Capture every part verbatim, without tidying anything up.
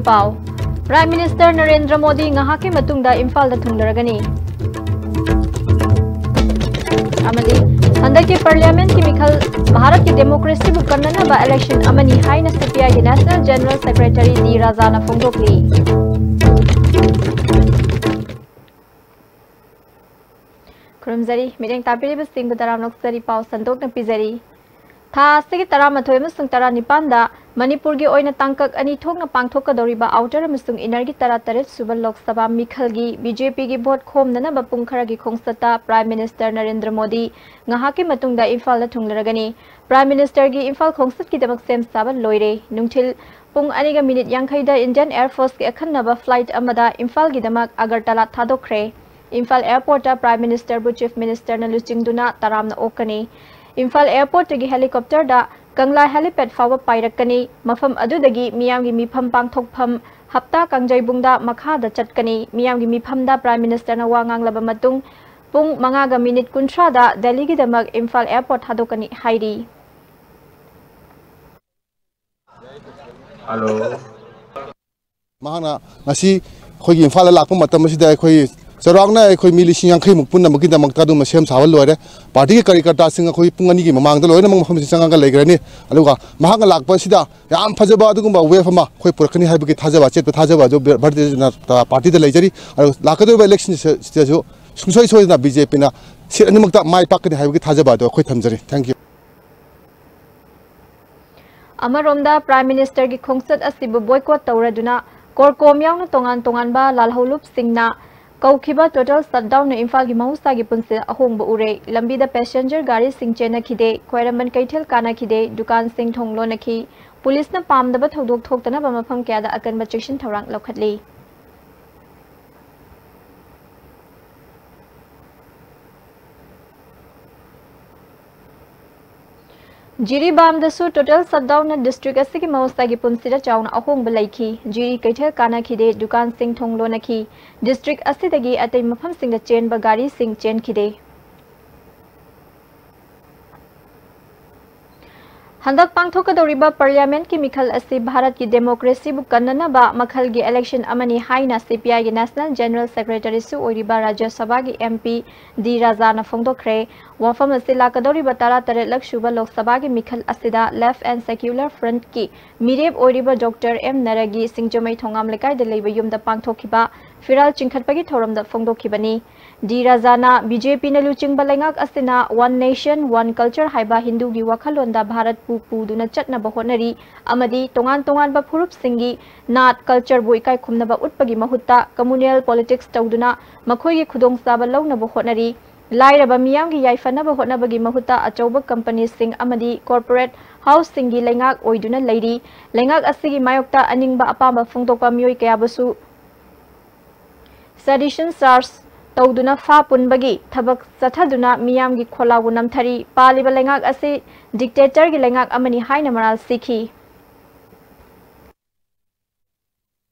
ꯄꯥꯎ꯫ Prime Minister Narendra Modi ꯉꯥꯏꯍꯥꯛꯀꯤ ꯃꯇꯨꯡꯗ ꯏꯝꯐꯥꯜꯗ ꯊꯨꯡꯂꯔꯒꯅꯤ꯫ ꯑꯃꯗꯤ ꯍꯟꯗꯛꯀꯤ Parliamentꯀꯤ ꯃꯤꯈꯜ ꯚꯥꯔꯠꯀꯤ democracyꯕꯨ ꯀꯟꯅꯅꯕ election ꯑꯃꯅꯤ ꯍꯥꯏꯅ CPIꯒꯤ National General Secretary ꯗꯤ ꯔꯥꯖꯥꯅ ꯐꯣꯡꯗꯣꯛꯂꯤ꯫ ꯈꯨꯔꯨꯝꯖꯔꯤ꯫ ꯃꯤꯠꯌꯦꯡ ꯇꯥꯕꯤꯔꯤꯕꯁꯤꯡꯕꯨ ꯇꯔꯥꯝꯅ ꯑꯣꯛꯆꯔꯤ꯫ ꯄꯥꯎ ꯁꯟꯗꯣꯛꯅ ꯄꯤꯖꯔꯤ꯫ ꯊꯥ ꯑꯁꯤꯒꯤ ꯇꯔꯥꯃꯥꯊꯣꯏ ꯑꯃꯁꯨꯡ ꯇꯔꯥꯅꯤꯄꯥꯟꯗ ꯃꯅꯤꯄꯨꯔꯒꯤ ꯑꯣꯏꯅ ꯇꯥꯡꯀꯛ ꯑꯅꯤ ꯊꯣꯛꯅ ꯄꯥꯡꯊꯣꯛꯀꯗꯧꯔꯤꯕ Outer ꯑꯃꯁꯨꯡ Innerꯒꯤ ꯇꯔꯥꯇꯔꯦꯠ ꯁꯨꯕ ꯂꯣꯛ ꯁꯚꯥ ꯃꯤꯈꯜꯒꯤ BJPꯒꯤ vote ꯈꯣꯝꯅꯅꯕ ꯄꯨꯡ ꯈꯔꯒꯤ ꯈꯣꯡꯆꯠꯇ Prime Minister ꯅꯔꯦꯟꯗ꯭ꯔ ꯃꯣꯗꯤ ꯉꯥꯏꯍꯥꯛꯀꯤ ꯃꯇꯨꯡꯗ ꯏꯝꯐꯥꯜꯗ ꯊꯨꯡꯂꯔꯒꯅꯤ꯫ Prime Ministerꯒꯤ ꯏꯝꯐꯥꯜ ꯈꯣꯡꯆꯠꯀꯤꯗꯃꯛ ꯁꯦꯝ ꯁꯥꯕ ꯂꯣꯏꯔꯦ꯫ ꯅꯨꯡꯊꯤꯜ ꯄꯨꯡ ꯑꯅꯤꯒ ꯃꯤꯅꯤꯠ ꯌꯥꯡꯈꯩꯗ Indian Air Forceꯀꯤ ꯑꯈꯟꯅꯕ flight ꯑꯃꯗ ꯏꯝꯐꯥꯜꯒꯤꯗꯃꯛ ꯑꯒꯔꯇꯂꯥ ꯊꯥꯗꯣꯛꯈ꯭ꯔꯦ꯫ ꯏꯝꯐꯥꯜ Airportꯇ Prime Ministerꯕꯨ Chief Ministerꯅ ꯂꯨꯆꯤꯡꯗꯨꯅ ꯇꯔꯥꯝꯅ ꯑꯣꯛꯀꯅꯤ꯫ ꯏꯝꯐꯥꯜ Airportꯇꯒꯤ helicopterꯗ ꯀꯪꯂꯥ helipad ꯐꯥꯎꯕ ꯄꯥꯏꯔꯛꯀꯅꯤ꯫ ꯃꯐꯝ ꯑꯗꯨꯗꯒꯤ ꯃꯤꯌꯥꯝꯒꯤ ꯃꯤꯐꯝ ꯄꯥꯡꯊꯣꯛꯐꯝ ꯍꯞꯇꯥ ꯀꯥꯡꯖꯩꯕꯨꯡꯗ ꯃꯈꯥꯗ ꯆꯠꯀꯅꯤ꯫ ꯃꯤꯌꯥꯝꯒꯤ ꯃꯤꯐꯝꯗ Prime Ministerꯅ ꯋꯥ ꯉꯥꯡꯂꯕ ꯃꯇꯨꯡ ꯄꯨꯡ ꯃꯉꯥꯒ ꯃꯤꯅꯤꯠ ꯀꯨꯟꯊ꯭ꯔꯥꯗ ꯗꯦꯜꯂꯤꯒꯤꯗꯃꯛ ꯏꯝꯐꯥꯜ Airport ꯊꯥꯗꯣꯛꯀꯅꯤ ꯍꯥꯏꯔꯤ꯫ ꯍꯜꯂꯣ꯫ ꯃꯍꯥꯛꯅ ꯉꯁꯤ ꯑꯩꯈꯣꯏꯒꯤ ꯏꯝꯐꯥꯜꯗ ꯂꯥꯛꯄ ꯃꯇꯝ ꯑꯁꯤꯗ ꯑꯩꯈꯣꯏ ꯆꯥꯎꯔꯥꯛꯅ ꯑꯩꯈꯣꯏ ꯃꯤ ꯂꯤꯁꯤꯡ ꯌꯥꯡꯈꯩꯃꯨꯛ ꯄꯨꯝꯅꯃꯛꯀꯤꯗꯃꯛꯇ ꯑꯗꯨꯝ ꯁꯦꯝ ꯁꯥꯕ ꯂꯣꯏꯔꯦ꯫ Partyꯒꯤ ꯀꯔꯤꯀꯔꯇꯥꯁꯤꯡ ꯑꯩꯈꯣꯏ ꯄꯨꯡ ꯑꯅꯤꯒꯤ ꯃꯃꯥꯡꯗ ꯂꯣꯏꯅꯃꯛ ꯃꯐꯝꯁꯤ ꯆꯪꯉꯒ ꯂꯩꯈ꯭ꯔꯅꯤ꯫ ꯑꯗꯨꯒ ꯃꯍꯥꯛꯅ ꯂꯥꯛꯄ ꯑꯁꯤꯗ ꯌꯥꯝ ꯐꯖꯕ ꯑꯗꯨꯒꯨꯝꯕ wave ꯑꯃ ꯑꯩꯈꯣꯏ ꯄꯨꯔꯛꯀꯅꯤ ꯍꯥꯏꯕꯒꯤ ꯊꯥꯖꯕ, ꯑꯆꯦꯠꯄ ꯊꯥꯖꯕ ꯑꯗꯨ ꯚꯥꯔꯇꯤꯌ ꯖꯅꯇꯥ ꯄꯥꯔꯇꯤꯗ ꯂꯩꯖꯔꯤ꯫ ꯑꯗꯨꯒ ꯂꯥꯛꯀꯗꯧꯔꯤꯕ election ꯁꯤꯗꯁꯨ ꯁꯨꯡꯁꯣꯏ ꯁꯣꯏꯗꯅ BJPꯅ seat ꯑꯅꯤꯃꯛꯇ ꯃꯥꯏ ꯄꯥꯛꯀꯅꯤ ꯍꯥꯏꯕꯒꯤ ꯊꯥꯖꯕ ꯑꯗꯨ ꯑꯩꯈꯣꯏ ꯊꯝꯖꯔꯤ꯫ Thank you꯫ ꯑꯃꯔꯣꯝꯗ Prime Ministerꯒꯤ ꯈꯣꯡꯆꯠ ꯑꯁꯤꯕꯨ boycott ꯇꯧꯔꯗꯨꯅ ꯀꯣꯔꯀꯣꯝ ꯌꯥꯎꯅ ꯇꯣꯉꯥꯟ ꯇꯣꯉꯥꯟꯕ ꯂꯥꯜꯍꯧꯂꯨꯞꯁꯤꯡꯅ ꯀꯧꯈꯤꯕ total shutdownꯅ ꯏꯝꯐꯥꯜꯒꯤ ꯃꯍꯧꯁꯥꯒꯤ ꯄꯨꯟꯁꯤꯗ ꯑꯍꯣꯡꯕ ꯎꯔꯦ꯫ ꯂꯝꯕꯤꯗ passenger ꯒꯥꯔꯤꯁꯤꯡ ꯆꯦꯟꯅꯈꯤꯗꯦ, ꯈ꯭ꯋꯥꯏꯔꯝꯕꯟ ꯀꯩꯊꯦꯜ ꯀꯥꯅꯈꯤꯗꯦ, ꯗꯨꯀꯥꯟꯁꯤꯡ ꯊꯣꯡ ꯂꯣꯟꯅꯈꯤ꯫ ꯄꯨꯂꯤꯁꯅ ꯄꯥꯝꯗꯕ ꯊꯧꯗꯣꯛ ꯊꯣꯛꯇꯅꯕ ꯃꯐꯝ ꯀꯌꯥꯗ ꯑꯀꯟꯕ ꯆꯦꯛꯁꯤꯟ ꯊꯧꯔꯥꯡ ꯂꯧꯈꯠꯂꯤ꯫ ꯖꯤꯔꯤꯕꯥꯝꯗꯁꯨ total shutdownꯅ district ꯑꯁꯤꯒꯤ ꯃꯍꯧꯁꯥꯒꯤ ꯄꯨꯟꯁꯤꯗ ꯆꯥꯎꯅ ꯑꯍꯣꯡꯕ ꯂꯩꯈꯤ꯫ ꯖꯤꯔꯤ ꯀꯩꯊꯦꯜ ꯀꯥꯅꯈꯤꯗꯦ, ꯗꯨꯀꯥꯟꯁꯤꯡ ꯊꯣꯡ ꯂꯣꯟꯅꯈꯤ꯫ District ꯑꯁꯤꯗꯒꯤ ꯑꯇꯩ ꯃꯐꯝꯁꯤꯡꯗ ꯆꯦꯟꯕ ꯒꯥꯔꯤꯁꯤꯡ ꯆꯦꯟꯈꯤꯗꯦ꯫ ꯍꯟꯗꯛ ꯄꯥꯡꯊꯣꯛꯀꯗꯧꯔꯤꯕ ꯄꯥꯔꯂꯤꯌꯥꯃꯦꯟꯠꯀꯤ ꯃꯤꯈꯜ ꯑꯁꯤ ꯚꯥꯔꯠꯀꯤ ꯗꯦꯃꯣꯀ꯭ꯔꯦꯁꯤꯕꯨ ꯀꯟꯅꯅꯕ ꯃꯈꯜꯒꯤ ꯏꯂꯦꯛꯁꯟ ꯑꯃꯅꯤ ꯍꯥꯏꯅ ꯁꯤ ꯄꯤ ꯑꯥꯏꯒꯤ ꯅꯦꯁꯅꯦꯜ ꯖꯦꯅꯔꯦꯜ ꯁꯦꯀ꯭ꯔꯦꯇꯔꯤꯁꯨ ꯑꯣꯏꯔꯤꯕ ꯔꯥꯖ꯭ꯌ ꯁꯚꯥꯒꯤ ꯑꯦꯝ ꯄꯤ ꯗꯤ ꯔꯥꯖꯥꯅ ꯐꯣꯡꯗꯣꯛꯈ꯭ꯔꯦ꯫ ꯋꯥꯐꯝ ꯑꯁꯤ ꯂꯥꯛꯀꯗꯧꯔꯤꯕ ꯇꯔꯥꯇꯔꯦꯠꯂꯛ ꯁꯨꯕ ꯂꯣꯛ ꯁꯚꯥꯒꯤ ꯃꯤꯈꯜ ꯑꯁꯤꯗ ꯂꯦꯐ ꯑꯦꯟ ꯁꯦꯀ꯭ꯌꯨꯂꯔ ꯐ꯭ꯔꯟꯠꯀꯤ ꯃꯤꯔꯦꯞ ꯑꯣꯏꯔꯤꯕ ꯗꯣꯛꯇꯔ ꯑꯦꯝ ꯅꯔꯒꯤ ꯁꯤꯡꯖꯃꯩ ꯊꯣꯉꯥꯝ ꯂꯩꯀꯥꯏꯗ ꯂꯩꯕ ꯌꯨꯝꯗ ꯄꯥꯡꯊꯣꯛꯈꯤꯕ ꯐꯤꯔꯥꯜ ꯆꯤꯡꯈꯠꯄꯒꯤ ꯊꯧꯔꯝꯗ ꯐꯣꯡꯗꯣꯛꯈꯤꯕꯅꯤ꯫ ꯗꯤ ꯔꯥꯖꯥꯅ ꯕꯤ ꯖꯦ ꯄꯤꯅ ꯂꯨꯆꯤꯡꯕ ꯂꯩꯉꯥꯛ ꯑꯁꯤꯅ One Nation, One Culture ꯍꯥꯏꯕ ꯍꯤꯟꯗꯨꯒꯤ ꯋꯥꯈꯜꯂꯣꯟꯗ ꯚꯥꯔꯠꯄꯨ ꯄꯨꯗꯨꯅ ꯆꯠꯅꯕ ꯍꯣꯠꯅꯔꯤ ꯑꯃꯗꯤ ꯇꯣꯉꯥꯟ ꯇꯣꯉꯥꯟꯕ ꯐꯨꯔꯨꯞꯁꯤꯡꯒꯤ ꯅꯥꯠ, ꯀꯜꯆꯔꯕꯨ ꯏꯀꯥꯏ ꯈꯨꯝꯅꯕ ꯎꯠꯄꯒꯤ ꯃꯍꯨꯠꯇ ꯀꯝꯃꯨꯅꯦꯜ ꯄꯣꯂꯤꯇꯤꯛꯁ ꯇꯧꯗꯨꯅ ꯃꯈꯣꯏꯒꯤ ꯈꯨꯗꯣꯡꯆꯥꯕ ꯂꯧꯅꯕ ꯍꯣꯠꯅꯔꯤ꯫ ꯂꯥꯏꯔꯕ ꯃꯤꯌꯥꯝꯒꯤ ꯌꯥꯏꯐꯅꯕ ꯍꯣꯠꯅꯕꯒꯤ ꯃꯍꯨꯠꯇ ꯑꯆꯧꯕ ꯀꯝꯄꯅꯤꯁꯤꯡ ꯑꯃꯗꯤ ꯀꯣꯔꯄꯣꯔꯦꯠ ꯍꯥꯎꯁꯁꯤꯡꯒꯤ ꯂꯩꯉꯥꯛ ꯑꯣꯏꯗꯨꯅ ꯂꯩꯔꯤ꯫ ꯂꯩꯉꯥꯛ ꯑꯁꯤꯒꯤ ꯃꯥꯌꯣꯛꯇ ꯑꯅꯤꯡꯕ ꯑꯄꯥꯝꯕ ꯐꯣꯡꯗꯣꯛꯄ ꯃꯤꯑꯣꯏ ꯀꯌꯥꯕꯨꯁꯨ ꯁꯦꯗꯤꯁꯟ ꯆꯥꯔꯖ ꯇꯧꯗꯨꯅ ꯐꯥ ꯄꯨꯟꯕꯒꯤ ꯊꯕꯛ ꯆꯠꯊꯗꯨꯅ ꯃꯤꯌꯥꯝꯒꯤ ꯈꯣꯜꯂꯥꯎꯕꯨ ꯅꯝꯊꯔꯤ꯫ ꯄꯥꯜꯂꯤꯕ ꯂꯩꯉꯥꯛ ꯑꯁꯤ ꯗꯤꯛꯇꯦꯇꯔꯒꯤ ꯂꯩꯉꯥꯛ ꯑꯃꯅꯤ ꯍꯥꯏꯅ ꯃꯔꯥꯜ ꯁꯤꯈꯤ꯫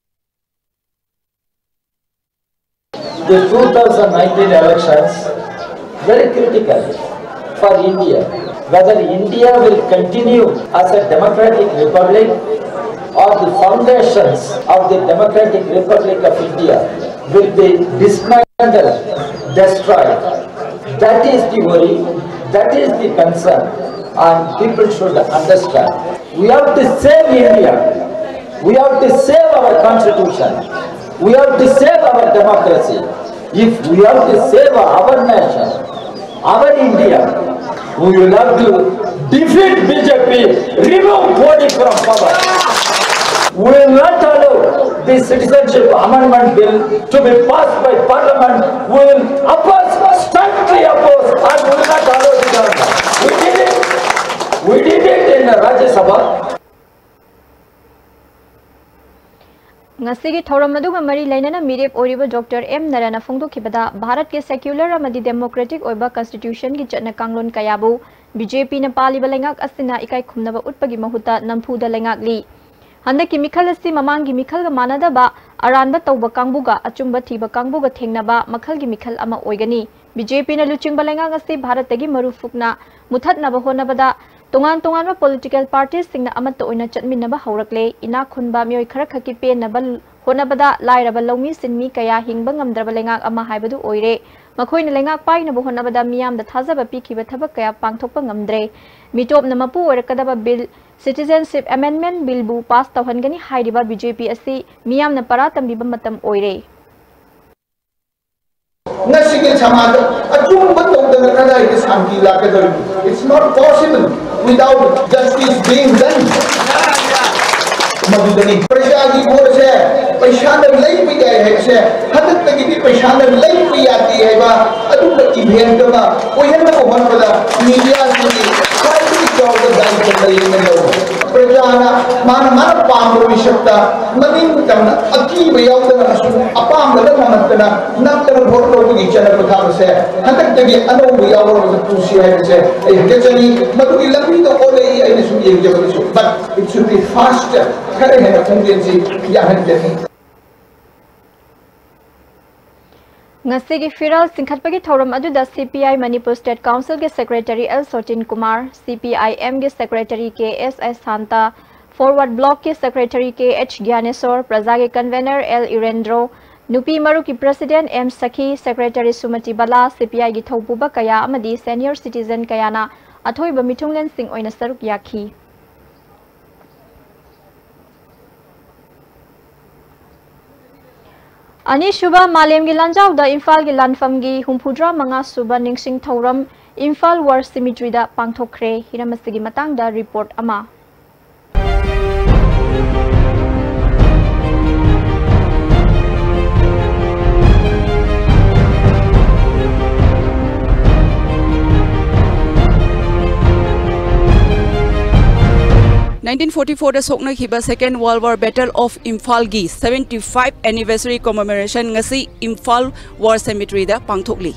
The two thousand nineteen elections very critical for India. Whether India will continue as a democratic republic or the foundations of the Democratic Republic of India will be dismantled, destroyed. That is the worry, that is the concern, and people should understand. We have to save India. We have to save our constitution. We have to save our democracy. If we have to save our nation, our India, we will have to defeat B J P, remove Modi from power. We will not allow the Citizenship Amendment Bill to be passed by Parliament. We will oppose, strongly oppose, and we will not allow the government. We did it. We did it in Rajya Sabha. ꯉꯁꯤꯒꯤ ꯊꯧꯔꯝ ꯑꯗꯨꯒ ꯃꯔꯤ ꯂꯩꯅꯅ ꯃꯤꯔꯦꯞ ꯑꯣꯏꯔꯤꯕ doctor M ꯅꯔꯅ ꯐꯣꯡꯗꯣꯛꯈꯤꯕꯗ, ꯚꯥꯔꯠꯀꯤ secular ꯑꯃꯗꯤ democratic ꯑꯣꯏꯕ ꯀꯟꯁꯇꯤꯇ꯭ꯌꯨꯁꯟꯒꯤ ꯆꯠꯅ ꯀꯥꯡꯂꯣꯟ ꯀꯌꯥꯕꯨ ꯕꯤ ꯖꯦ ꯄꯤꯅ ꯄꯥꯜꯂꯤꯕ ꯂꯩꯉꯥꯛ ꯑꯁꯤꯅ ꯏꯀꯥꯏ ꯈꯨꯝꯅꯕ ꯎꯠꯄꯒꯤ ꯃꯍꯨꯠꯇ ꯅꯝꯐꯨꯗ ꯂꯩꯉꯥꯛꯂꯤ꯫ ꯍꯟꯗꯛꯀꯤ ꯃꯤꯈꯜ ꯑꯁꯤ ꯃꯃꯥꯡꯒꯤ ꯃꯤꯈꯜꯒ ꯃꯥꯟꯅꯗꯕ, ꯑꯔꯥꯟꯕ ꯇꯧꯕ ꯀꯥꯡꯕꯨꯒ ꯑꯆꯨꯝꯕ ꯊꯤꯕ ꯀꯥꯡꯕꯨꯒ ꯊꯦꯡꯅꯕ ꯃꯈꯜꯒꯤ ꯃꯤꯈꯜ ꯑꯃ ꯑꯣꯏꯒꯅꯤ꯫ ꯕꯤ ꯖꯦ ꯄꯤꯅ ꯂꯨꯆꯤꯡꯕ ꯂꯩꯉꯥꯛ ꯑꯁꯤ ꯚꯥꯔꯠꯇꯒꯤ ꯃꯔꯨ ꯐꯨꯛꯅ ꯃꯨꯊꯠꯅꯕ ꯍꯣꯠꯅꯕꯗ ꯇꯣꯉꯥꯟ ꯇꯣꯉꯥꯟꯕ ꯄꯣꯂꯤꯇꯤꯀꯦꯜ ꯄꯥꯔꯇꯤꯁꯤꯡꯅ ꯑꯃꯠꯇ ꯑꯣꯏꯅ ꯆꯠꯃꯤꯟꯅꯕ ꯍꯧꯔꯛꯂꯦ꯫ ꯏꯅꯥꯛ ꯈꯨꯟꯕ ꯃꯤꯑꯣꯏ ꯈꯔꯈꯛꯀꯤ ꯄꯦꯟꯅꯕ ꯍꯣꯠꯅꯕꯗ ꯂꯥꯏꯔꯕ ꯂꯧꯃꯤꯁꯤꯡ ꯃꯤ ꯀꯌꯥ ꯍꯤꯡꯕ ꯉꯝꯗ꯭ꯔꯕ ꯂꯩꯉꯥꯛ ꯑꯃ ꯍꯥꯏꯕꯗꯨ ꯑꯣꯏꯔꯦ꯫ ꯃꯈꯣꯏꯅ ꯂꯩꯉꯥꯛ ꯄꯥꯏꯅꯕ ꯍꯣꯠꯅꯕꯗ ꯃꯤꯌꯥꯝꯗ ꯊꯥꯖꯕ ꯄꯤꯈꯤꯕ ꯊꯕꯛ ꯀꯌꯥ ꯄꯥꯡꯊꯣꯛꯄ ꯉꯝꯗ꯭ꯔꯦ꯫ ꯃꯤꯇꯣꯞꯅ ꯃꯄꯨ ꯑꯣꯏꯔꯛꯀꯗꯕ ꯕꯤꯜ, ꯁꯤꯇꯤꯖꯦꯟꯁꯤꯞ ꯑꯦꯃꯦꯟꯗꯃꯦꯟꯠ ꯕꯤꯜꯕꯨ ꯄꯥꯁ ꯇꯧꯍꯟꯒꯅꯤ ꯍꯥꯏꯔꯤꯕ ꯕꯤ ꯖꯦ ꯄꯤ ꯑꯁꯤ ꯃꯤꯌꯥꯝꯅ ꯄꯔꯥ ꯇꯝꯕꯤꯕ ꯃꯇꯝ ꯑꯣꯏꯔꯦ꯫ ꯉꯁꯤꯒꯤ ꯁꯃꯥꯖ ꯑꯆꯨꯝꯕ ꯇꯧꯗꯅ ꯀꯗꯥꯏꯗ ꯁꯥꯟꯇꯤ ꯂꯥꯛꯀꯗꯧꯔꯤꯕꯅꯣ? It's not possible without justice being done. ꯃꯗꯨꯗꯅꯤ ꯄ꯭ꯔꯖꯥꯒꯤ ꯚꯣꯠꯁꯦ ꯄꯩꯁꯥꯅ ꯂꯩꯕ ꯌꯥꯏ ꯍꯥꯏꯕꯁꯦ, ꯍꯟꯗꯛꯇꯒꯤꯗꯤ ꯄꯩꯁꯥꯅ ꯂꯩꯕ ꯌꯥꯗꯦ ꯍꯥꯏꯕ ꯑꯗꯨꯝꯕ ꯏꯚꯦꯟꯠ ꯑꯃ ꯑꯣꯏꯍꯟꯅꯕ ꯍꯣꯠꯅꯕꯗ ꯃꯤꯗꯤꯌꯥꯁꯤꯡꯒꯤ ꯈ꯭ꯋꯥꯏꯗꯒꯤ ꯆꯥꯎꯕ ꯗꯥꯏꯇ꯭ꯋ ꯂꯩ ꯑꯃ ꯂꯧꯔꯤ꯫ ꯄ꯭ꯔꯖꯥꯅ ꯃꯥꯅ ꯃꯥꯅ ꯄꯥꯝꯕ ꯃꯤꯁꯛꯇ ꯃꯅꯤꯡ ꯇꯝꯅ ꯑꯀꯤꯕ ꯌꯥꯎꯗꯅ ꯑꯃꯁꯨꯡ ꯑꯄꯥꯝꯕꯗ ꯅꯝꯃꯛꯇꯅ ꯅꯝꯗꯅ ꯚꯣꯠ ꯂꯧꯕꯒꯤ ꯆꯠꯅ ꯄꯊꯥꯞ ꯑꯁꯦ ꯍꯟꯗꯛꯇꯒꯤ ꯑꯅꯧꯕ ꯌꯥꯎꯔꯕꯗ ꯄꯨꯁꯤ ꯍꯥꯏꯕꯁꯦ ꯑꯩ ꯍꯥꯏꯖꯅꯤꯡꯏ꯫ ꯃꯗꯨꯒꯤ ꯂꯝꯕꯤꯗ ꯑꯣꯜꯂꯛꯏ ꯑꯩꯅ ꯁꯨꯝ ꯌꯦꯡꯖꯕꯗꯁꯨ, but it should be faster. ꯈꯔ ꯍꯦꯟꯅ ꯈꯣꯡꯖꯦꯜꯁꯤ ꯌꯥꯡꯍꯟꯖꯅꯤꯡꯏ꯫ ꯉꯁꯤꯒꯤ ꯐꯤꯔꯥꯜ ꯆꯤꯡꯈꯠꯄꯒꯤ ꯊꯧꯔꯝ ꯑꯗꯨꯗ ꯁꯤ ꯄꯤ ꯑꯥꯏ ꯃꯅꯤꯄꯨꯔ ꯁ꯭ꯇꯦꯠ ꯀꯥꯎꯟꯁꯤꯜꯒꯤ ꯁꯦꯀ꯭ꯔꯦꯇꯔꯤ ꯑꯦꯜ ꯁꯣꯇꯤꯟ ꯀꯨꯃꯥꯔ, ꯁꯤ ꯄꯤ ꯑꯥꯏ ꯑꯦꯝꯒꯤ ꯁꯦꯀ꯭ꯔꯦꯇꯔꯤ ꯀꯦ ꯑꯦꯁ ꯑꯦꯁ ꯁꯥꯟꯇ, ꯐꯣꯔꯋꯥꯔꯗ ꯕ꯭ꯂꯣꯛꯀꯤ ꯁꯦꯀ꯭ꯔꯦꯇꯔꯤ ꯀꯦ ꯑꯩꯆ ꯒ꯭ꯌꯥꯅꯦꯁꯣꯔ, ꯄ꯭ꯔꯖꯥꯒꯤ ꯀꯟꯚꯦꯅꯔ ꯑꯦꯜ ꯏꯔꯦꯟꯗ꯭ꯔꯣ, ꯅꯨꯄꯤ ꯃꯔꯨꯞꯀꯤ ꯄ꯭ꯔꯁꯤꯗꯦꯟꯠ ꯑꯦꯝ ꯁꯈꯤ, ꯁꯦꯀ꯭ꯔꯦꯇꯔꯤ ꯁꯨꯃꯇꯤ ꯕꯂꯥ, ꯁꯤ ꯄꯤ ꯑꯥꯏꯒꯤ ꯊꯧꯄꯨꯕ ꯀꯌꯥ ꯑꯃꯗꯤ ꯁꯦꯅꯤꯌꯔ ꯁꯤꯇꯤꯖꯟ ꯀꯌꯥꯅ ꯑꯊꯣꯏꯕ ꯃꯤꯊꯨꯡꯂꯦꯟꯁꯤꯡ ꯑꯣꯏꯅ ꯁꯔꯨꯛ ꯌꯥꯈꯤ꯫ ꯑꯅꯤꯁꯨꯕ ꯃꯥꯂꯦꯝꯒꯤ ꯂꯥꯟꯖꯥꯎꯗ ꯏꯝꯐꯥꯜꯒꯤ ꯂꯥꯟꯐꯝꯒꯤ ꯍꯨꯝꯐꯨꯇꯔꯥ ꯃꯉꯥ ꯁꯨꯕ ꯅꯤꯡꯁꯤꯡ ꯊꯧꯔꯝ ꯏꯝꯐꯥꯜ ꯋꯥꯔ ꯁꯤꯃꯤꯇ꯭ꯔꯤꯗ ꯄꯥꯡꯊꯣꯛꯈ꯭ꯔꯦ꯫ ꯍꯤꯔꯝ ꯑꯁꯤꯒꯤ ꯃꯇꯥꯡꯗ ꯔꯤꯄꯣꯔꯠ ꯑꯃ꯫ Nineteen forty four ꯗ ꯁꯣꯛꯅꯈꯤꯕ Second World War Battle of ꯏꯝꯐꯥꯜꯒꯤ seventy five anniversary commemoration ꯉꯁꯤ ꯏꯝꯐꯥꯜ War Cemetery ꯗ ꯄꯥꯡꯊꯣꯛꯂꯤ꯫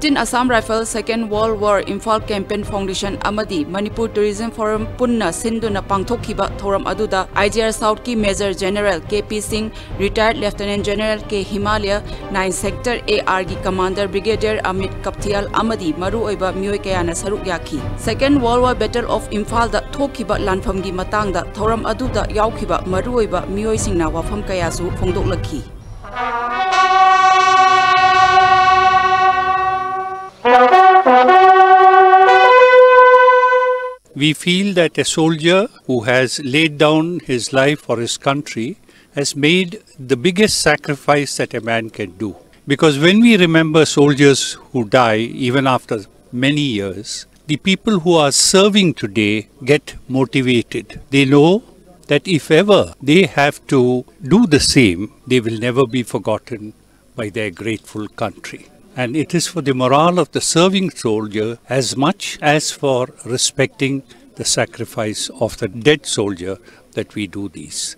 Assam Rifle Second World War Imphal Campaign Foundation ꯑꯃꯗꯤ Manipur Tourism Forum ꯄꯨꯟꯅ ꯁꯤꯟꯗꯨꯅ ꯄꯥꯡꯊꯣꯛꯈꯤꯕ ꯊꯧꯔꯝ ꯑꯗꯨꯗ I G R South ꯀꯤ Major General K P Singh, Retired Lieutenant General K Himalaya, Nine Sector A R ꯒꯤ Commander Brigadier Amit Kaptial ꯑꯃꯗꯤ ꯃꯔꯨꯑꯣꯏꯕ ꯃꯤꯑꯣꯏ ꯀꯌꯥꯅ ꯁꯔꯨꯛ ꯌꯥꯈꯤ꯫ Second World War Battle of Imphal ꯗ ꯊꯣꯛꯈꯤꯕ ꯂꯥꯟꯐꯝꯒꯤ ꯃꯇꯥꯡꯗ ꯊꯧꯔꯝ ꯑꯗꯨꯗ ꯌꯥꯎꯈꯤꯕ ꯃꯔꯨꯑꯣꯏꯕ ꯃꯤꯑꯣꯏꯁꯤꯡꯅ ꯋꯥꯐꯝ ꯀꯌꯥꯁꯨ ꯐꯣꯡꯗꯣꯛꯂꯛꯈꯤ꯫ We feel that a soldier who has laid down his life for his country has made the biggest sacrifice that a man can do. Because when we remember soldiers who die, even after many years, the people who are serving today get motivated. They know that if ever they have to do the same, they will never be forgotten by their grateful country. And it is for the morale of the serving soldier as much as for respecting the sacrifice of the dead soldier that we do these.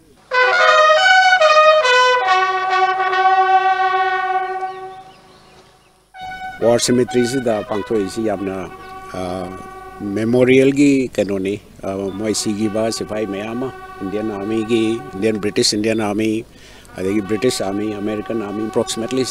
War cemetery ꯁꯤꯗ ꯄꯥꯡꯊꯣꯛꯏꯁꯤ ꯌꯥꯝꯅ, ꯑ, memorial ꯒꯤ ꯀꯩꯅꯣꯅꯤ꯫ ꯑ, ꯃꯣꯏ ꯁꯤꯈꯤꯕ ꯁꯤꯐꯥꯏ ꯃꯌꯥꯝ ꯑꯃ, Indian Army ꯒꯤ, Indian, British Indian Army, ꯑꯗꯒꯤ British Army, American Army, approximately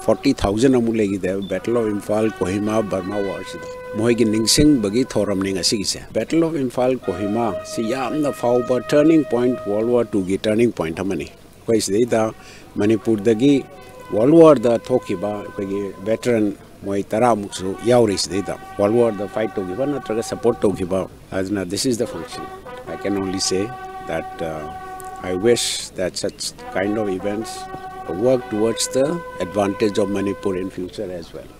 forty thousand ꯑꯃꯨꯛ ꯂꯩꯈꯤꯗꯦ Battle of Imphal, Kohima, Burma War ꯁꯤꯗ꯫ ꯃꯣꯏꯒꯤ ꯅꯤꯡꯁꯤꯡꯕꯒꯤ ꯊꯧꯔꯝꯅꯤ ꯉꯁꯤꯒꯤꯁꯦ꯫ Battle of Imphal, Kohima ꯁꯤ ꯌꯥꯝꯅ ꯐꯥꯎꯕ turning point, World War Two ꯒꯤ turning point ꯑꯃꯅꯤ꯫ ꯑꯩꯈꯣꯏ ꯁꯤꯗꯩꯗ ꯃꯅꯤꯄꯨꯔꯗꯒꯤ World War ꯗ ꯊꯣꯛꯈꯤꯕ ꯑꯩꯈꯣꯏꯒꯤ veteran ꯃꯣꯏ ꯇꯔꯥꯃꯨꯛꯁꯨ ꯌꯥꯎꯔꯤ ꯁꯤꯗꯩꯗ꯫ World War ꯗ fight ꯇꯧꯈꯤꯕ ꯅꯠꯇ꯭ꯔꯒ support ꯇꯧꯈꯤꯕ꯫ ꯑꯗꯨꯅ this is the function. I can only say that, uh, I wish that such kind of events work towards the advantage of Manipur in future as well.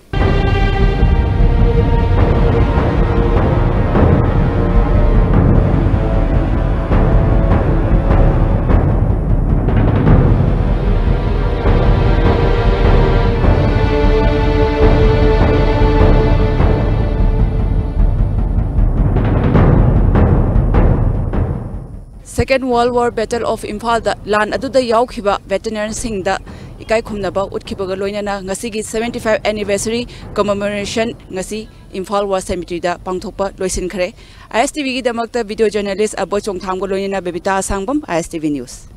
Second World War Battle of Imphal ꯗ ꯂꯥꯟ ꯑꯗꯨꯗ ꯌꯥꯎꯈꯤꯕ veteran ꯁꯤꯡꯗ ꯏꯀꯥꯏ ꯈꯨꯝꯅꯕ ꯎꯠꯈꯤꯕꯒ ꯂꯣꯏꯅꯅ ꯉꯁꯤꯒꯤ seventy five anniversary commemoration ꯉꯁꯤ Imphal war ꯁꯦꯃꯤꯇ꯭ꯔꯤꯗ ꯄꯥꯡꯊꯣꯛꯄ ꯂꯣꯏꯁꯤꯟꯈ꯭ꯔꯦ꯫ ISTVꯒꯤꯗꯃꯛꯇ video journalist ꯑꯕꯣꯏ ꯆꯣꯡꯊꯥꯝꯒ ꯂꯣꯏꯅꯅ ꯕꯕꯤꯇꯥ ꯑꯁꯥꯡꯕꯝ, ISTV News꯫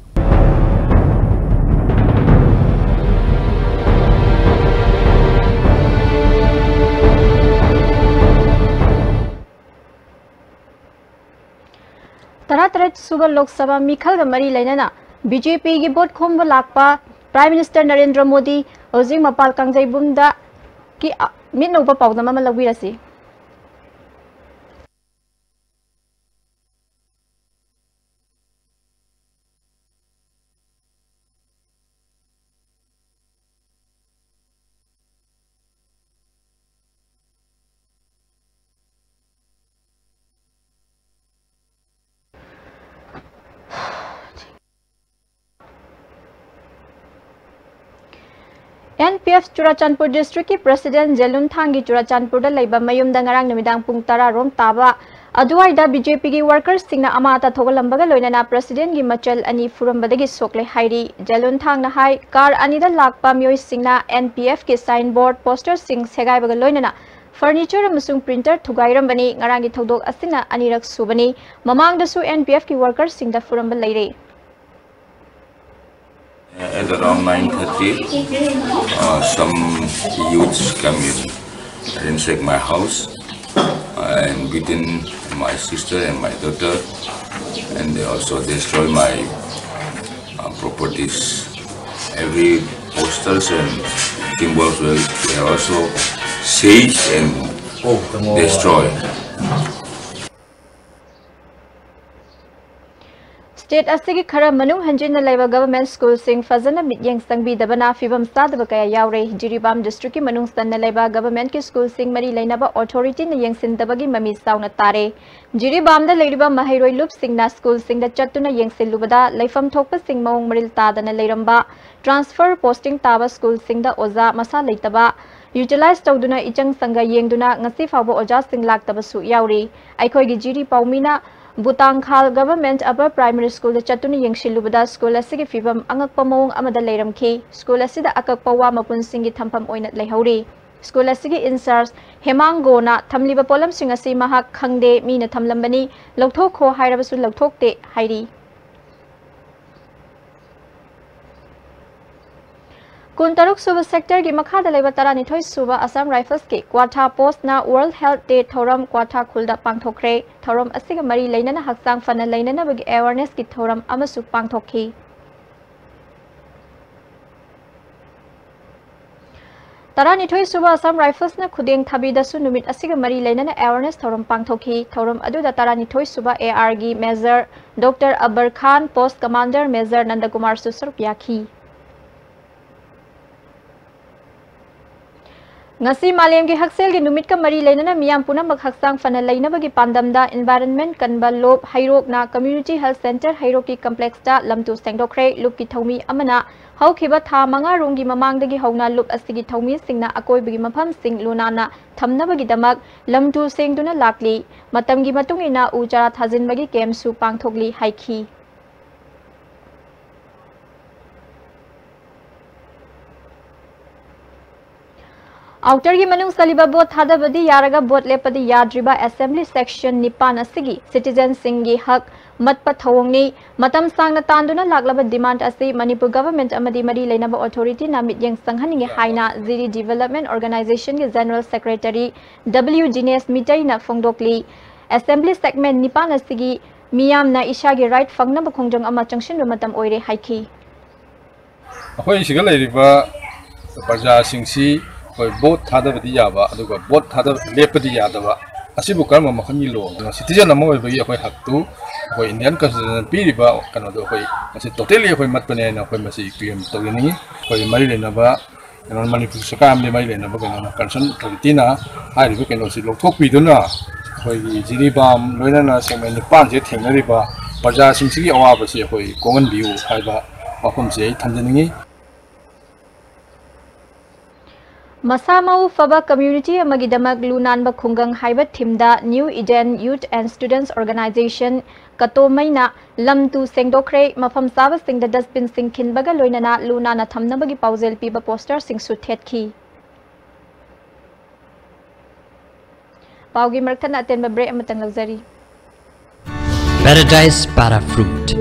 ꯇꯔꯥꯇꯔꯦꯠ ꯁꯨꯕ ꯂꯣꯛ ꯁꯚꯥ ꯃꯤꯈꯜꯒ ꯃꯔꯤ ꯂꯩꯅꯅ BJPꯒꯤ ꯚꯣꯠ ꯈꯣꯝꯕ ꯂꯥꯛꯄ Prime Minister ꯅꯔꯦꯟꯗ꯭ꯔ ꯃꯣꯗꯤ ꯍꯧꯖꯤꯛ ꯃꯄꯥꯜ ꯀꯥꯡꯖꯩꯕꯨꯡꯗ ꯀꯤ, ꯑ, ꯃꯤꯠꯅ ꯎꯕ ꯄꯥꯎꯗꯝ ꯑꯃ ꯂꯧꯕꯤꯔꯁꯤ꯫ NPF ꯆꯨꯔꯥꯆꯥꯟꯄꯨꯔ districtꯀꯤ President ꯖꯦꯂꯨꯟ ꯊꯥꯡꯒꯤ ꯆꯨꯔꯥꯆꯥꯟꯄꯨꯔꯗ ꯂꯩꯕ ꯃꯌꯨꯝꯗ ꯉꯔꯥꯡ ꯅꯨꯃꯤꯗꯥꯡ ꯄꯨꯡ ꯇꯔꯥ ꯔꯣꯝ ꯇꯥꯕ ꯑꯗꯨꯋꯥꯏꯗ BJPꯒꯤ workersꯁꯤꯡꯅ ꯑꯃꯥꯡ ꯑꯇꯥ ꯊꯣꯛꯍꯜꯂꯝꯕꯒ ꯂꯣꯏꯅꯅ Presidentꯒꯤ ꯃꯆꯜ ꯑꯅꯤ ꯐꯨꯔꯝꯕꯗꯒꯤ ꯁꯣꯛꯂꯦ ꯍꯥꯏꯔꯤ꯫ ꯖꯦꯂꯨꯟ ꯊꯥꯡꯅ ꯍꯥꯏ, car ꯑꯅꯤꯗ ꯂꯥꯛꯄ ꯃꯤꯑꯣꯏꯁꯤꯡꯅ NPFꯀꯤ sign board, posterꯁꯤꯡ ꯁꯦꯒꯥꯏꯕꯒ ꯂꯣꯏꯅꯅ furniture ꯑꯃꯁꯨꯡ printer ꯊꯨꯒꯥꯏꯔꯝꯕꯅꯤ꯫ ꯉꯔꯥꯡꯒꯤ ꯊꯧꯗꯣꯛ ꯑꯁꯤꯅ ꯑꯅꯤꯔꯛ ꯁꯨꯕꯅꯤ꯫ ꯃꯃꯥꯡꯗꯁꯨ NPFꯀꯤ workersꯁꯤꯡꯗ ꯐꯨꯔꯝꯕ ꯂꯩꯔꯦ꯫ At around nine thirty, uh, some youths come in, ransack my house, uh, and beaten my sister and my daughter, and they also destroy my, uh, properties. Every posters and symbols were, were also seized and destroyed. State ꯑꯁꯤꯒꯤ ꯈꯔ ꯃꯅꯨꯡ ꯍꯟꯖꯤꯟꯅ ꯂꯩꯕ government schoolꯁꯤꯡ ꯐꯖꯅ ꯃꯤꯠꯌꯦꯡ ꯆꯪꯕꯤꯗꯕꯅ ꯐꯤꯕꯝ ꯆꯥꯗꯕ ꯀꯌꯥ ꯌꯥꯎꯔꯦ꯫ ꯖꯤꯔꯤꯕꯥꯝ districtꯀꯤ ꯃꯅꯨꯡ ꯆꯟꯅ ꯂꯩꯕ governmentꯀꯤ schoolꯁꯤꯡ ꯃꯔꯤ ꯂꯩꯅꯕ authorityꯅ ꯌꯦꯡꯁꯤꯟꯗꯕꯒꯤ ꯃꯃꯤ ꯆꯥꯎꯅ ꯇꯥꯔꯦ꯫ ꯖꯤꯔꯤꯕꯥꯝꯗ ꯂꯩꯔꯤꯕ ꯃꯍꯩꯔꯣꯏ ꯂꯨꯞꯁꯤꯡꯅ schoolꯁꯤꯡꯗ ꯆꯠꯇꯨꯅ ꯌꯦꯡꯁꯤꯜꯂꯨꯕꯗ ꯂꯩꯐꯝ ꯊꯣꯛꯄꯁꯤꯡ ꯃꯑꯣꯡ ꯃꯔꯤꯜ ꯇꯥꯗꯅ ꯂꯩꯔꯝꯕ, transfer posting ꯇꯥꯕ schoolꯁꯤꯡꯗ ꯑꯣꯖꯥ ꯃꯁꯥ ꯂꯩꯇꯕ, utilize ꯇꯧꯗꯨꯅ ꯏꯆꯪ ꯆꯪꯒ ꯌꯦꯡꯗꯨꯅ ꯉꯁꯤ ꯐꯥꯎꯕ ꯑꯣꯖꯥꯁꯤꯡ ꯂꯥꯛꯇꯕꯁꯨ ꯌꯥꯎꯔꯤ꯫ ꯑꯩꯈꯣꯏꯒꯤ ꯖꯤꯔꯤ ꯄꯥꯎꯃꯤꯅ ꯕꯨꯇꯥꯡꯈꯥꯜ Government Upper Primary Schoolꯗ ꯆꯠꯇꯨꯅ ꯌꯦꯡꯁꯤꯜꯂꯨꯕꯗ ꯁ꯭ꯀꯨꯜ ꯑꯁꯤꯒꯤ ꯐꯤꯕꯝ ꯑꯉꯛꯄ ꯃꯑꯣꯡ ꯑꯃꯗ ꯂꯩꯔꯝꯈꯤ꯫ ꯁ꯭ꯀꯨꯜ ꯑꯁꯤꯗ ꯑꯀꯛꯄ ꯋꯥ ꯃꯄꯨꯟꯁꯤꯡꯒꯤ ꯊꯝꯐꯝ ꯑꯣꯏꯅ ꯂꯩꯍꯧꯔꯤ꯫ ꯁ꯭ꯀꯨꯜ ꯑꯁꯤꯒꯤ in charge ꯍꯦꯃꯥꯡꯒꯣꯅ ꯊꯝꯂꯤꯕ ꯄꯣꯠꯂꯝꯁꯤꯡ ꯑꯁꯤ ꯃꯍꯥꯛ ꯈꯪꯗꯦ, ꯃꯤꯅ ꯊꯝꯂꯝꯕꯅꯤ, ꯂꯧꯊꯣꯛꯈꯣ ꯍꯥꯏꯔꯕꯁꯨ ꯂꯧꯊꯣꯛꯇꯦ ꯍꯥꯏꯔꯤ꯫ ꯀꯨꯟꯇꯔꯨꯛ ꯁꯨꯕ sectorꯒꯤ ꯃꯈꯥꯗ ꯂꯩꯕ ꯇꯔꯥꯅꯤꯊꯣꯏ ꯁꯨꯕ Assam Riflesꯀꯤ ꯀ꯭ꯋꯥꯊꯥ postꯅ World Health Day ꯊꯧꯔꯝ ꯀ꯭ꯋꯥꯊꯥ ꯈꯨꯜꯗ ꯄꯥꯡꯊꯣꯛꯈ꯭ꯔꯦ꯫ ꯊꯧꯔꯝ ꯑꯁꯤꯒ ꯃꯔꯤ ꯂꯩꯅꯅ ꯍꯛꯆꯥꯡ ꯐꯅ ꯂꯩꯅꯅꯕꯒꯤ awarenessꯀꯤ ꯊꯧꯔꯝ ꯑꯃꯁꯨ ꯄꯥꯡꯊꯣꯛꯈꯤ꯫ ꯇꯔꯥꯅꯤꯊꯣꯏ ꯁꯨꯕ Assam Riflesꯅ ꯈꯨꯗꯦꯡ ꯊꯥꯕꯤꯗꯁꯨ ꯅꯨꯃꯤꯠ ꯑꯁꯤꯒ ꯃꯔꯤ ꯂꯩꯅꯅ awareness ꯊꯧꯔꯝ ꯄꯥꯡꯊꯣꯛꯈꯤ꯫ ꯊꯧꯔꯝ ꯑꯗꯨꯗ ꯇꯔꯥꯅꯤꯊꯣꯏ ꯁꯨꯕ ARꯒꯤ Major Doctor Akbar Khan, Post Commander Major Nandakumarꯁꯨ ꯁꯔꯨꯛ ꯌꯥꯈꯤ꯫ ꯉꯁꯤ ꯃꯥꯂꯦꯝꯒꯤ ꯍꯛꯁꯦꯜꯒꯤ ꯅꯨꯃꯤꯠꯀ ꯃꯔꯤ ꯂꯩꯅꯅ ꯃꯤꯌꯥꯝ ꯄꯨꯝꯅꯃꯛ ꯍꯛꯆꯥꯡ ꯐꯅ ꯂꯩꯅꯕꯒꯤ ꯄꯥꯟꯗꯝꯗ environment ꯀꯟꯕ ꯂꯨꯞ ꯍꯩꯔꯣꯛꯅ Community Health Centre ꯍꯩꯔꯣꯛꯀꯤ complexꯇ ꯂꯝꯇꯨ ꯁꯦꯡꯗꯣꯛꯈ꯭ꯔꯦ꯫ ꯂꯨꯞꯀꯤ ꯊꯧꯃꯤ ꯑꯃꯅ ꯍꯧꯈꯤꯕ ꯊꯥ ꯃꯉꯥ ꯔꯣꯝꯒꯤ ꯃꯃꯥꯡꯗꯒꯤ ꯍꯧꯅ ꯂꯨꯞ ꯑꯁꯤꯒꯤ ꯊꯧꯃꯤꯁꯤꯡꯅ ꯑꯀꯣꯏꯕꯒꯤ ꯃꯐꯝꯁꯤꯡ ꯂꯨ ꯅꯥꯟꯅ ꯊꯝꯅꯕꯒꯤꯗꯃꯛ ꯂꯝꯇꯨ ꯁꯦꯡꯗꯨꯅ ꯂꯥꯛꯂꯤ꯫ ꯃꯇꯝꯒꯤ ꯃꯇꯨꯡ ꯏꯟꯅ ꯎ ꯆꯥꯔꯥ ꯊꯥꯖꯤꯟꯕꯒꯤ campꯁꯨ ꯄꯥꯡꯊꯣꯛꯂꯤ ꯍꯥꯏꯈꯤ꯫ Outerꯒꯤ ꯃꯅꯨꯡ ꯆꯜꯂꯤꯕ vote ꯊꯥꯗꯕꯗꯤ ꯌꯥꯔꯒ vote ꯂꯦꯞꯄꯗꯤ ꯌꯥꯗ꯭ꯔꯤꯕ Assembly Section ꯅꯤꯄꯥꯟ ꯑꯁꯤꯒꯤ citizenꯁꯤꯡꯒꯤ ꯍꯛ ꯃꯠꯄ ꯊꯧꯑꯣꯡꯅꯤ꯫ ꯃꯇꯝ ꯁꯥꯡꯅ ꯇꯥꯟꯗꯨꯅ ꯂꯥꯛꯂꯕ demand ꯑꯁꯤ ꯃꯅꯤꯄꯨꯔ government ꯑꯃꯗꯤ ꯃꯔꯤ ꯂꯩꯅꯕ authorityꯅ ꯃꯤꯠꯌꯦꯡ ꯆꯪꯍꯟꯅꯤꯡꯉꯤ ꯍꯥꯏꯅ ꯖꯤꯔꯤ Development Organizationꯒꯤ General Secretary W ꯖꯤꯅꯦꯁ ꯃꯤꯇꯩꯅ ꯐꯣꯡꯗꯣꯛꯂꯤ꯫ Assembly Segment ꯅꯤꯄꯥꯟ ꯑꯁꯤꯒꯤ ꯃꯤꯌꯥꯝꯅ ꯏꯁꯥꯒꯤ right ꯐꯪꯅꯕ ꯈꯣꯡꯖꯪ ꯑꯃ ꯆꯪꯁꯤꯟꯕ ꯃꯇꯝ ꯑꯣꯏꯔꯦ ꯍꯥꯏꯈꯤ꯫ ꯑꯩꯈꯣꯏ ꯁꯤꯗ ꯂꯩꯔꯤꯕ ꯄ꯭ꯔꯖꯥꯁꯤꯡꯁꯤ ꯑꯩꯈꯣꯏ vote ꯊꯥꯗꯕꯗꯤ ꯌꯥꯕ, ꯑꯗꯨꯒ vote ꯊꯥꯗꯕ ꯂꯦꯞꯄꯗꯤ ꯌꯥꯗꯕ, ꯑꯁꯤꯕꯨ ꯀꯔꯝꯕ ꯃꯈꯜꯒꯤ lawꯅꯣ? Citizen ꯑꯃ ꯑꯣꯏꯕꯒꯤ ꯑꯩꯈꯣꯏ ꯍꯛꯇꯨ, ꯑꯩꯈꯣꯏ Indian Constitution ꯄꯤꯔꯤꯕ ꯀꯩꯅꯣꯗꯣ ꯑꯩꯈꯣꯏ ꯃꯁꯤ totally ꯑꯩꯈꯣꯏ ꯃꯠꯄꯅꯦ ꯍꯥꯏꯅ ꯑꯩꯈꯣꯏ ꯃꯁꯤ claim ꯇꯧꯖꯅꯤꯡꯉꯤ꯫ ꯑꯩꯈꯣꯏ ꯃꯔꯤ ꯂꯩꯅꯕ ꯀꯩꯅꯣ, ꯃꯅꯤꯄꯨꯔ ꯁꯔꯀꯥꯔ ꯑꯃꯗꯤ ꯃꯔꯤ ꯂꯩꯅꯕ ꯀꯩꯅꯣꯅ, concern authorityꯅ ꯍꯥꯏꯔꯤꯕ ꯀꯩꯅꯣꯁꯤ ꯂꯧꯊꯣꯛꯄꯤꯗꯨꯅ ꯑꯩꯈꯣꯏꯒꯤ ꯖꯤꯔꯤꯕꯥꯝ ꯂꯣꯏꯅꯅ segment ꯅꯤꯄꯥꯟꯁꯤꯗ ꯊꯦꯡꯅꯔꯤꯕ ꯄ꯭ꯔꯖꯥꯁꯤꯡꯁꯤꯒꯤ ꯑꯋꯥꯕꯁꯤ ꯑꯩꯈꯣꯏ ꯀꯣꯛꯍꯟꯕꯤꯌꯨ ꯍꯥꯏꯕ ꯋꯥꯐꯝꯁꯤ ꯑꯩ ꯊꯝꯖꯅꯤꯡꯉꯤ꯫ ꯃꯁꯥ ꯃꯎ ꯐꯕ ꯀꯝꯃ꯭ꯌꯨꯅꯤꯇꯤ ꯑꯃꯒꯤꯗꯃꯛ ꯂꯨ ꯅꯥꯟꯕ ꯈꯨꯡꯒꯪ ꯍꯥꯏꯕ ꯊꯤꯝꯗ New Eden Youth and Students Organization ꯀꯇꯣꯃꯩꯅ ꯂꯝ ꯇꯨ ꯁꯦꯡꯗꯣꯛꯈ꯭ꯔꯦ꯫ ꯃꯐꯝ ꯆꯥꯕꯁꯤꯡꯗ ꯗꯁꯕꯤꯟꯁꯤꯡ ꯈꯤꯟꯕꯒ ꯂꯣꯏꯅꯅ ꯂꯨ ꯅꯥꯟꯅ ꯊꯝꯅꯕꯒꯤ ꯄꯥꯎꯖꯦꯜ ꯄꯤꯕ ꯄꯣꯁꯇꯔꯁꯤꯡꯁꯨ ꯊꯦꯠꯈꯤ꯫ ꯄꯥꯎꯒꯤ ꯃꯔꯛ ꯊꯠꯅ ꯑꯇꯦꯟꯕ ꯕ꯭ꯔꯦꯛ ꯑꯃꯇꯪ ꯂꯧꯖꯔꯤ꯫ Paradise Para Fruit.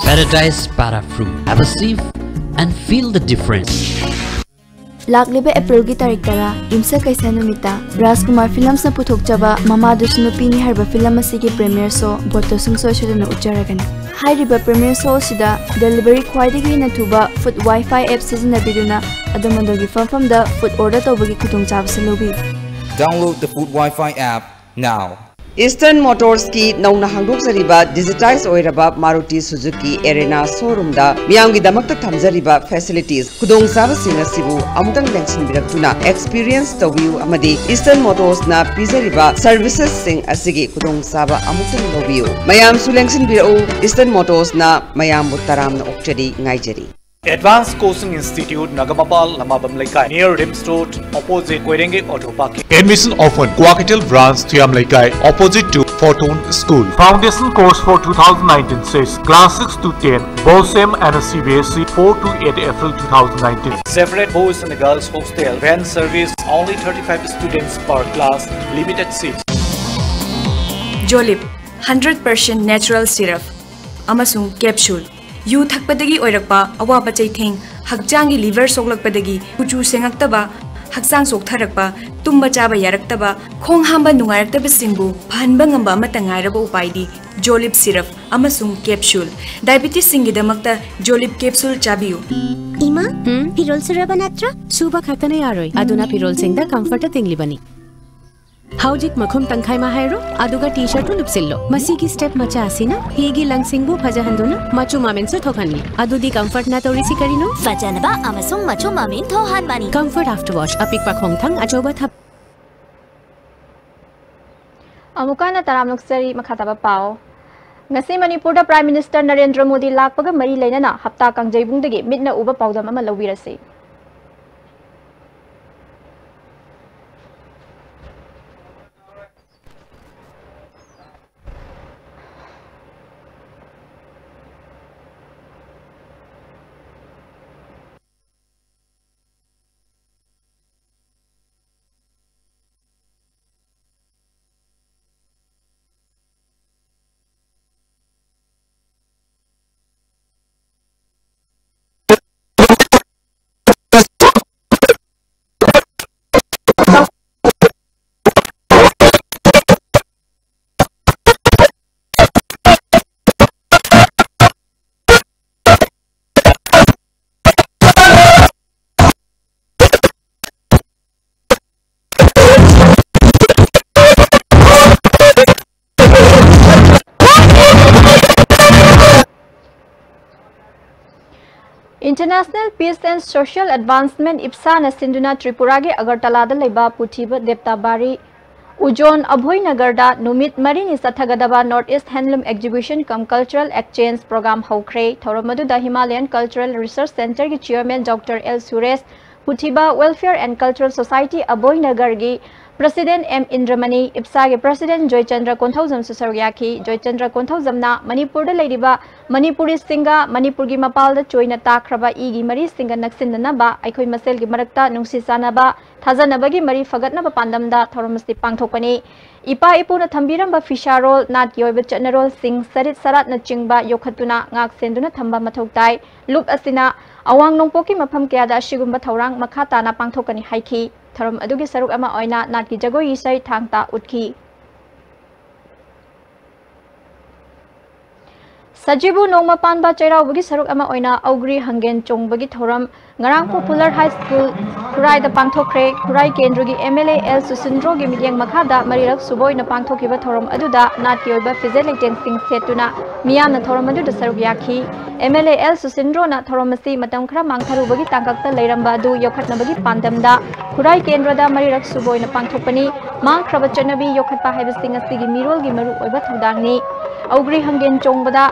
Paradise Para Fruit. Have a sip and feel the difference. ꯂꯥꯛꯂꯤꯕ ꯑꯦꯄ꯭ꯔꯤꯜꯒꯤ ꯇꯥꯔꯤꯛ ꯇꯔꯥ, ꯌꯨꯝꯁꯀꯩꯁ ꯅꯨꯃꯤꯠꯇ ꯔꯥꯖꯀꯨꯃꯥꯔ ꯐꯤꯂꯝꯁꯅ ꯄꯨꯊꯣꯛꯆꯕ ꯃꯃꯥꯗꯨꯁꯨ ꯅꯨꯄꯤꯅꯤ ꯍꯥꯏꯔꯤꯕ ꯐꯤꯂꯝ ꯑꯁꯤꯒꯤ ꯄ꯭ꯔꯤꯃꯤꯌꯔ ꯁꯣ ꯕꯣꯔꯠꯇ ꯁꯨꯡꯁꯣꯏ ꯁꯣꯏꯗꯅ ꯎꯠꯆꯔꯒꯅꯤ꯫ ꯍꯥꯏꯔꯤꯕ ꯄ꯭ꯔꯤꯃꯤꯌꯔ ꯁꯣ ꯑꯁꯤꯗ ꯗꯦꯂꯤꯚꯔꯤ ꯈ꯭ꯋꯥꯏꯗꯒꯤ ꯍꯦꯟꯅ ꯊꯨꯕ ꯐꯨꯗ ꯋꯥꯏꯐꯥꯏ ꯑꯦꯞ ꯁꯤꯖꯤꯟꯅꯕꯤꯗꯨꯅ ꯑꯗꯣꯝ ꯑꯗꯣꯝꯒꯤ ꯐꯝꯐꯝꯗ ꯐꯨꯗ ꯑꯣꯔꯗꯔ ꯇꯧꯕꯒꯤ ꯈꯨꯗꯣꯡꯆꯥꯕꯁꯨ ꯂꯧꯕꯤꯌꯨ꯫ Download the Food Wi-Fi app now. Eastern Motorsꯀꯤ ꯅꯧꯅ ꯍꯥꯡꯗꯣꯛꯆꯔꯤꯕ ꯗꯤꯖꯤꯇꯥꯏꯖ ꯑꯣꯏꯔꯕ Maruti Suzuki Arena showroomꯗ ꯃꯤꯌꯥꯝꯒꯤꯗꯃꯛꯇ ꯊꯝꯖꯔꯤꯕ facilities, ꯈꯨꯗꯣꯡꯆꯥꯕꯁꯤꯡ ꯑꯁꯤꯕꯨ ꯑꯃꯨꯛꯇꯪ ꯂꯦꯡꯁꯤꯟꯕꯤꯔꯛꯇꯨꯅ experience ꯇꯧꯕꯤꯌꯨ ꯑꯃꯗꯤ Eastern Motorsꯅ ꯄꯤꯖꯔꯤꯕ servicesꯁꯤꯡ ꯑꯁꯤꯒꯤ ꯈꯨꯗꯣꯡꯆꯥꯕ ꯑꯃꯨꯛꯇꯪ ꯂꯧꯕꯤꯌꯨ꯫ ꯃꯌꯥꯝꯁꯨ ꯂꯦꯡꯁꯤꯟꯕꯤꯔꯛꯎ꯫ Eastern Motorsꯅ ꯃꯌꯥꯝꯕꯨ ꯇꯔꯥꯝꯅ ꯑꯣꯛꯆꯔꯤ, ꯉꯥꯏꯖꯔꯤ꯫ Advanced Coaching Institute, ꯅꯒꯥꯃꯄꯥꯜ, ꯂꯃꯥꯕꯝ ꯂꯩꯀꯥꯏ, near RIMS Road, opposite ꯀꯣꯏꯔꯦꯡꯒꯩ auto parking. Admission open. Kwakitel Branch, ꯊꯨꯌꯥꯝ ꯂꯩꯀꯥꯏ, opposite to Fortune School. Foundation course for two thousand nineteen six, class six to ten, BOSEM and CBSE, four to eight April two thousand nineteen. Separate boys and girls hostel, van service, only thirty-five students per class, limited seats. Jolib, hundred percent natural syrup ꯑꯃꯁꯨꯡ capsule꯫ U ꯊꯛꯄꯗꯒꯤ ꯑꯣꯏꯔꯛꯄ ꯑꯋꯥꯕ ꯆꯩꯊꯦꯡ, ꯍꯛꯆꯥꯡꯒꯤ liver ꯁꯣꯛꯂꯛꯄꯗꯒꯤ ꯀꯨꯆꯨ ꯁꯦꯡꯉꯛꯇꯕ, ꯍꯛꯆꯥꯡ ꯆꯣꯛꯊꯔꯛꯄ, ꯇꯨꯝꯕ ꯆꯥꯕ ꯌꯥꯔꯛꯇꯕ, ꯈꯣꯡ ꯍꯥꯝꯕ ꯅꯨꯡꯉꯥꯏꯔꯛꯇꯕꯁꯤꯡꯕꯨ ꯐꯍꯟꯕ ꯉꯝꯕ ꯑꯃꯠꯇ ꯉꯥꯏꯔꯕ ꯎꯄꯥꯏꯗꯤ Jolib syrup ꯑꯃꯁꯨꯡ capsule꯫ Diabetesꯁꯤꯡꯒꯤꯗꯃꯛꯇ Jolib capsule ꯆꯥꯕꯤꯌꯨ꯫ ꯏꯃꯥ, ꯎꯝ? ꯐꯤꯔꯣꯜ ꯁꯨꯔꯕ ꯅꯠꯇ꯭ꯔꯣ? ꯁꯨꯕ ꯈꯛꯇꯅ ꯌꯥꯔꯣꯏ, ꯑꯗꯨꯅ ꯐꯤꯔꯣꯜꯁꯤꯡꯗ comfortꯇ ꯇꯤꯡꯂꯤꯕꯅꯤ꯫ ꯍꯧꯖꯤꯛ ꯃꯈꯨꯝ ꯇꯪꯈꯥꯏ ꯑꯃ ꯍꯥꯏꯔꯣ, ꯑꯗꯨꯒ ꯇꯤ ꯁꯔꯠꯇꯨ ꯂꯨꯞꯁꯤꯜꯂꯣ꯫ ꯃꯁꯤꯒꯤ ꯁ꯭ꯇꯦꯞ ꯃꯆꯥ ꯑꯁꯤꯅ ꯍꯤꯒꯤ ꯂꯪꯁꯤꯡꯕꯨ ꯐꯖꯍꯟꯗꯨꯅ ꯃꯆꯨ ꯃꯃꯦꯟꯁꯨ ꯊꯣꯛꯍꯟꯂꯤ꯫ ꯑꯗꯨꯗꯤ ꯀꯝꯐꯔꯠꯅ ꯇꯧꯔꯤꯁꯤ ꯀꯔꯤꯅꯣ? ꯐꯖꯅꯕ ꯑꯃꯁꯨꯡ ꯃꯆꯨ ꯃꯃꯦꯟ ꯊꯣꯛꯍꯟꯕꯅꯤ꯫ ꯀꯝꯐꯔꯠ ꯑꯥꯐꯇꯔ ꯋꯥꯁ, ꯑꯄꯤꯛꯄ ꯈꯣꯡꯊꯥꯡ, ꯑꯆꯧꯕ ꯊꯕꯛ꯫ ꯑꯃꯨꯛꯀ ꯍꯟꯅ ꯇꯔꯥꯝꯅ ꯑꯣꯛꯆꯔꯤ꯫ ꯃꯈꯥ ꯇꯥꯕ ꯄꯥꯎ꯫ ꯉꯁꯤ ꯃꯅꯤꯄꯨꯔꯗ ꯄ꯭ꯔꯥꯏꯝ ꯃꯤꯅꯤꯁꯇꯔ ꯅꯔꯦꯟꯗ꯭ꯔ ꯃꯣꯗꯤ ꯂꯥꯛꯄꯒ ꯃꯔꯤ ꯂꯩꯅꯅ ꯍꯞꯇꯥ ꯀꯥꯡꯖꯩꯕꯨꯡꯗꯒꯤ ꯃꯤꯠꯅ ꯎꯕ ꯄꯥꯎꯗꯝ ꯑꯃ ꯂꯧꯕꯤꯔꯁꯤ꯫ International Peace and Social Advancement, ꯏꯞꯁꯥꯅ ꯁꯤꯟꯗꯨꯅ ꯇ꯭ꯔꯤꯄꯨꯔꯥꯒꯤ ꯑꯒꯔꯇꯂꯥꯗ ꯂꯩꯕ ꯄꯨꯊꯤꯕ ꯗꯦꯞꯇꯥ ꯕꯥꯔꯤ ꯎꯖꯣꯟ ꯑꯚꯣꯏꯅꯒꯔꯗ ꯅꯨꯃꯤꯠ ꯃꯔꯤꯅꯤ ꯆꯠꯊꯒꯗꯕ North East Handloom Exhibition cum Cultural Exchange Program ꯍꯧꯈ꯭ꯔꯦ꯫ ꯊꯧꯔꯝ ꯑꯗꯨꯗ Himalayan Cultural Research Centreꯒꯤ Chairman Doctor L Suresh, ꯄꯨꯊꯤꯕ Welfare and Cultural Society ꯑꯕꯣꯏꯅꯒꯔꯒꯤ President M ꯏꯟꯗ꯭ꯔꯃꯅꯤ, ꯏꯞꯁꯥꯒꯤ President Joychandra ꯀꯣꯟꯊꯧꯖꯝꯁꯨ ꯁꯔꯨꯛ ꯌꯥꯈꯤ꯫ ꯖꯣꯏꯆꯟꯗ꯭ꯔ ꯀꯣꯟꯊꯧꯖꯝꯅ ꯃꯅꯤꯄꯨꯔꯗ ꯂꯩꯔꯤꯕ ꯃꯅꯤꯄꯨꯔꯤꯁꯤꯡꯒ ꯃꯅꯤꯄꯨꯔꯒꯤ ꯃꯄꯥꯜꯗ ꯆꯣꯏꯅ ꯇꯥꯈ꯭ꯔꯕ ꯏꯒꯤ ꯃꯔꯤꯁꯤꯡꯒ ꯅꯛꯁꯤꯟꯅꯅꯕ, ꯑꯩꯈꯣꯏ ꯃꯁꯦꯜꯒꯤ ꯃꯔꯛꯇ ꯅꯨꯡꯁꯤ ꯆꯥꯟꯅꯕ, ꯊꯥꯖꯅꯕꯒꯤ ꯃꯔꯤ ꯐꯒꯠꯅꯕ ꯄꯥꯟꯗꯝꯗ ꯊꯧꯔꯝ ꯑꯁꯤ ꯄꯥꯡꯊꯣꯛꯄꯅꯤ꯫ ꯏꯄꯥ ꯏꯄꯨꯅ ꯊꯝꯕꯤꯔꯝꯕ ꯐꯤꯁꯥꯔꯣꯜ, ꯅꯥꯠꯀꯤ ꯑꯣꯏꯕ ꯆꯠꯅꯔꯣꯜꯁꯤꯡ, ꯁꯔꯤꯠ ꯁꯔꯥꯠꯅꯆꯤꯡꯕ ꯌꯣꯛꯈꯠꯇꯨꯅ ꯉꯥꯛ ꯁꯦꯟꯗꯨꯅ ꯊꯝꯕ ꯃꯊꯧ ꯇꯥꯏ꯫ ꯂꯨꯞ ꯑꯁꯤꯅ ꯑꯋꯥꯡ ꯅꯣꯡꯄꯣꯛꯀꯤ ꯃꯐꯝ ꯀꯌꯥꯗ ꯑꯁꯤꯒꯨꯝꯕ ꯊꯧꯔꯥꯡ ꯃꯈꯥ ꯇꯥꯅ ꯄꯥꯡꯊꯣꯛꯀꯅꯤ ꯍꯥꯏꯈꯤ꯫ ꯊꯧꯔꯝ ꯑꯗꯨꯒꯤ ꯁꯔꯨꯛ ꯑꯃ ꯑꯣꯏꯅ ꯅꯥꯠꯀꯤ ꯖꯒꯣꯏ ꯏꯁꯩ ꯊꯥꯡ ꯇꯥ ꯎꯠꯈꯤ꯫ ꯁꯖꯤꯕꯨ ꯅꯣꯡꯃ ꯄꯥꯟꯕ ꯆꯩꯔꯥꯎꯕꯒꯤ ꯁꯔꯨꯛ ꯑꯃ ꯑꯣꯏꯅ ꯑꯧꯒ꯭ꯔꯤ ꯍꯪꯒꯦꯟ ꯆꯣꯡꯕꯒꯤ ꯊꯧꯔꯝ ꯉꯔꯥꯡ Popular High School ꯈꯨꯔꯥꯏꯗ ꯄꯥꯡꯊꯣꯛꯈ꯭ꯔꯦ꯫ ꯈꯨꯔꯥꯏ ꯀꯦꯟꯗ꯭ꯔꯒꯤ MLA ꯑꯦꯜ ꯁꯨꯁꯤꯟꯗ꯭ꯔꯣꯒꯤ ꯃꯤꯠꯌꯦꯡ ꯃꯈꯥꯗ ꯃꯔꯤꯔꯛ ꯁꯨꯕ ꯑꯣꯏꯅ ꯄꯥꯡꯊꯣꯛꯈꯤꯕ ꯊꯧꯔꯝ ꯑꯗꯨꯗ ꯅꯥꯠꯀꯤ ꯑꯣꯏꯕ ꯐꯤꯖꯦꯠ ꯂꯩꯇꯦꯡꯁꯤꯡ ꯁꯦꯠꯇꯨꯅ ꯃꯤꯌꯥꯝꯅ ꯊꯧꯔꯝ ꯑꯗꯨꯗ ꯁꯔꯨꯛ ꯌꯥꯈꯤ꯫ MLA ꯑꯦꯜ ꯁꯨꯁꯤꯟꯗ꯭ꯔꯣꯅ ꯊꯧꯔꯝ ꯑꯁꯤ ꯃꯇꯝ ꯈꯔ ꯃꯥꯡꯊꯔꯨꯕꯒꯤ ꯇꯥꯡꯀꯛꯇ ꯂꯩꯔꯝꯕ ꯑꯗꯨ ꯌꯣꯛꯈꯠꯅꯕꯒꯤ ꯄꯥꯟꯗꯝꯗ ꯈꯨꯔꯥꯏ ꯀꯦꯟꯗ꯭ꯔꯗ ꯃꯔꯤꯔꯛ ꯁꯨꯕ ꯑꯣꯏꯅ ꯄꯥꯡꯊꯣꯛꯄꯅꯤ꯫ ꯃꯥꯡꯈ꯭ꯔꯕ ꯆꯠꯅꯕꯤ ꯌꯣꯛꯈꯠꯄ ꯍꯥꯏꯕꯁꯤ ꯉꯁꯤꯒꯤ ꯃꯤꯔꯣꯜꯒꯤ ꯃꯔꯨ ꯑꯣꯏꯕ ꯊꯧꯗꯥꯡꯅꯤ꯫ ꯑꯧꯒ꯭ꯔꯤ ꯍꯪꯒꯦꯟ ꯆꯣꯡꯕꯗ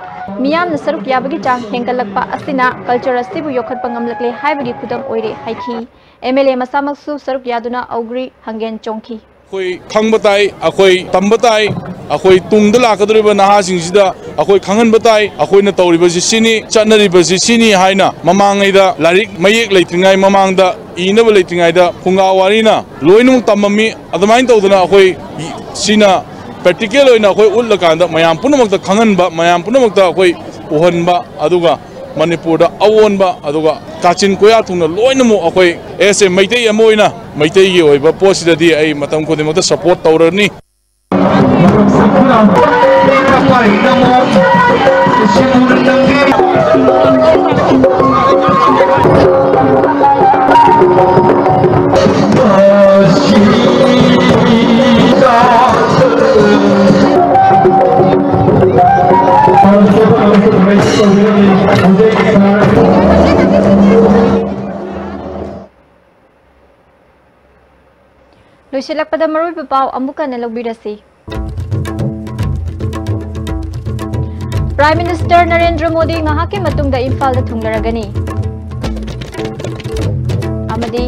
ꯃꯤꯌꯥꯝꯅ ꯁꯔꯨꯛ ꯌꯥꯕꯒꯤ ꯆꯥꯡ ꯍꯦꯟꯒꯠꯂꯛꯄ ꯑꯁꯤꯅ culture ꯑꯁꯤꯕꯨ ꯌꯣꯛꯈꯠꯄ ꯉꯝꯂꯛꯂꯦ ꯍꯥꯏꯕꯒꯤ ꯈꯨꯗꯝ ꯑꯣꯏꯔꯦ ꯍꯥꯏꯈꯤ꯫ MLA ꯃꯁꯥꯃꯛꯁꯨ ꯁꯔꯨꯛ ꯌꯥꯗꯨꯅ ꯑꯧꯒ꯭ꯔꯤ ꯍꯪꯒꯦꯟ ꯆꯣꯡꯈꯤ꯫ ꯑꯩꯈꯣꯏ ꯈꯪꯕ ꯇꯥꯏ, ꯑꯩꯈꯣꯏ ꯇꯝꯕ ꯇꯥꯏ, ꯑꯩꯈꯣꯏ ꯇꯨꯡꯗ ꯂꯥꯛꯀꯗꯧꯔꯤꯕ ꯅꯍꯥꯁꯤꯡꯁꯤꯗ ꯑꯩꯈꯣꯏ ꯈꯪꯍꯟꯕ ꯇꯥꯏ꯫ ꯑꯩꯈꯣꯏꯅ ꯇꯧꯔꯤꯕꯁꯤ ꯁꯤꯅꯤ, ꯆꯠꯅꯔꯤꯕꯁꯤ ꯁꯤꯅꯤ ꯍꯥꯏꯅ ꯃꯃꯥꯡꯉꯩꯗ ꯂꯥꯏꯔꯤꯛ ꯃꯌꯦꯛ ꯂꯩꯇ꯭ꯔꯤꯉꯩ ꯃꯃꯥꯡꯗ, ꯏꯅꯕ ꯂꯩꯇ꯭ꯔꯤꯉꯩꯗ ꯐꯨꯡꯒꯥ ꯋꯥꯔꯤꯅ ꯂꯣꯏꯅꯃꯛ ꯇꯝꯃꯝꯃꯤ꯫ ꯑꯗꯨꯃꯥꯏꯅ ꯇꯧꯗꯅ ꯑꯩꯈꯣꯏ ꯁꯤꯅ practical ꯑꯣꯏꯅ ꯑꯩꯈꯣꯏ ꯎꯠꯂꯀꯥꯟꯗ ꯃꯌꯥꯝ ꯄꯨꯝꯅꯃꯛꯇ ꯈꯪꯍꯟꯕ, ꯃꯌꯥꯝ ꯄꯨꯝꯅꯃꯛꯇ ꯑꯩꯈꯣꯏ ꯎꯍꯟꯕ, ꯑꯗꯨꯒ ꯃꯅꯤꯄꯨꯔꯗ ꯑꯑꯣꯟꯕ, ꯑꯗꯨꯒ ꯀꯥꯆꯤꯟ ꯀꯣꯌꯥ ꯊꯨꯡꯅ ꯂꯣꯏꯅꯃꯛ ꯑꯩꯈꯣꯏ as a ꯃꯩꯇꯩ ꯑꯃ ꯑꯣꯏꯅ ꯃꯩꯇꯩꯒꯤ ꯑꯣꯏꯕ ꯄꯣꯠꯁꯤꯗꯗꯤ ꯑꯩ ꯃꯇꯝ ꯈꯨꯗꯤꯡꯃꯛꯇ support ꯇꯧꯔꯅꯤ꯫ ꯂꯣꯏꯁꯤꯜꯂꯛꯄꯗ ꯃꯔꯨꯑꯣꯏꯕ ꯄꯥꯎ ꯑꯃꯨꯛ ꯍꯟꯅ ꯂꯧꯕꯤꯔꯁꯤ꯫ Prime Minister ꯅꯔꯦꯟꯗ꯭ꯔ ꯃꯣꯗꯤ ꯉꯥꯏꯍꯥꯛꯀꯤ ꯃꯇꯨꯡꯗ ꯏꯝꯐꯥꯜꯗ ꯊꯨꯡꯂꯔꯒꯅꯤ꯫ ꯑꯃꯗꯤ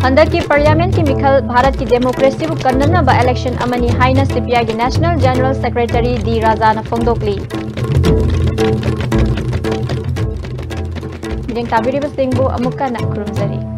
ꯍꯟꯗꯛꯀꯤ Parliamentꯀꯤ ꯃꯤꯈꯜ ꯚꯥꯔꯠꯀꯤ democracyꯕꯨ ꯀꯟꯅꯅꯕ election ꯑꯃꯅꯤ ꯍꯥꯏꯅ CPIꯒꯤ National General Secretary ꯗꯤ ꯔꯥꯖꯥꯅ ꯐꯣꯡꯗꯣꯛꯂꯤ꯫ ꯃꯤꯠꯌꯦꯡ ꯇꯥꯕꯤꯔꯤꯕꯁꯤꯡꯕꯨ ꯑꯃꯨꯛ ꯍꯟꯅ ꯈꯨꯔꯨꯝꯖꯔꯤ꯫